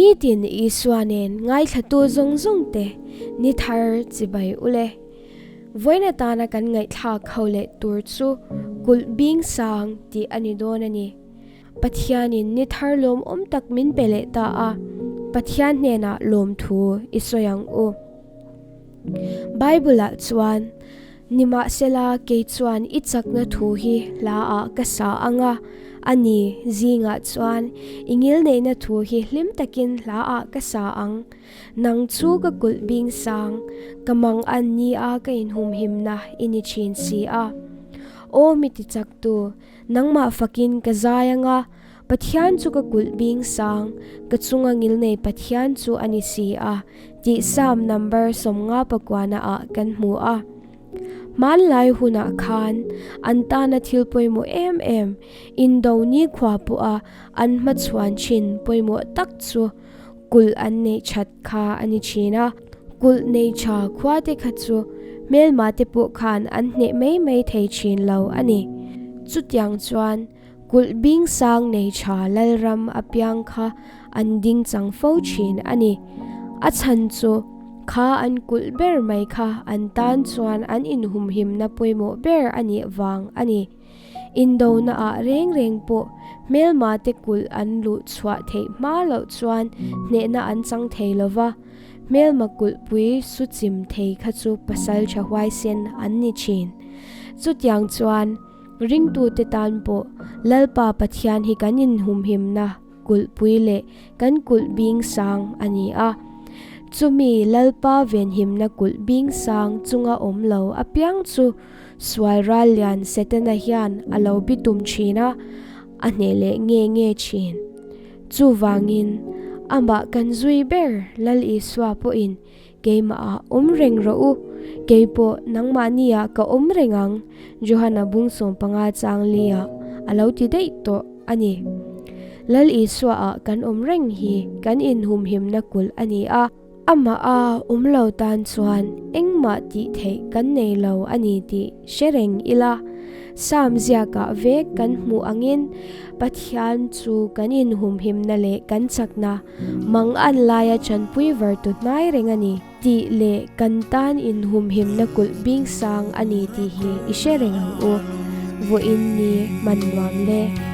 Nitin Isua nen ngaithlatu zawng zawng te ni thar chibai ule. Vawiin atana kan ngaihthlak ho leh tur chu kulh bing sang tih a ni dawn a ni. Pathianin ni thar lawmawm tak min pe leh ta a, Pathian hnenah lawmthu i sawi ang u. Bible-ah chuan, Nimahsela kei chuan i chakna thu hi hla ah ka sa ang a, a ni, zingah chuan i ngilneihna thu hi hlim takin hla ah ka sa ang. Nang chu ka kulh bing sang, ka mang an ni a ka inhumhimna i ni thin si a. Aw mi tichaktu, nangmah fakin ka zai ang a, Pathian chu ka kulh bing sang, ka chunga ngilnei Pathian chu a ni si a, tih Psalm number 59 ah kan hmu a. Hmanlai hunah khan an tana thil pawimawh em em, indo nikhua pawha an hmachhuan thin pawimawh tak chu kulh an neih that kha a ni thin a. Kulh nei tha khuate kha chu hmelma te pawh khan an hneh mai mai thei thin lo a ni. Chutiang chuan Kulh bing sang nei tha Lalram apiang kha an ding chang fo thin a ni. A chhan chu kha an kulh ber mai kha an tan chuan an inhumhimna pawimawh ber a nih vang a ni. Indona ah reng reng pawh hmelma te kulh an luh chhuah theih hma loh chuan hnehna an chang thei lo va, hmelma kulhpui su chim thei kha chu pasal tha huaisen an ni thin. Chutiang chuan. Ringtute tan pawh Lalpa Pathian hi kan inhumhimna kulhpui leh kan kulh bing sang a ni a. Chumi Lalpa venhimna kulh bing sang chunga awm lo apiang chu sual ral lian Setana hian a lo bitum thin a, a hneh leh nge nge thin. Chuvangin, amah kan zui ber Lal Isua pawhin Keimah ah awm reng rawh u, kei pawh nangmahni ah ka awm reng ang, Johana bung 15 chang li ah a lo ti daih tawh a ni. Lal Isua ah kan awm reng hi kan inhumhimna kulh a ni a, amah a awm lo tan chuan engmah tih theih kan nei lo a ni tih hre reng ila. Psalm ziakah vek kan hmuh angin Pathian chu kan inhumhimna leh kan chakna, Mang an laia chanpui var tu hnai reng a ni tih leh kan tan inhumhimna kulh bing sang a ni tih hi i hre reng ang u. Vawiin ni hman nuam le.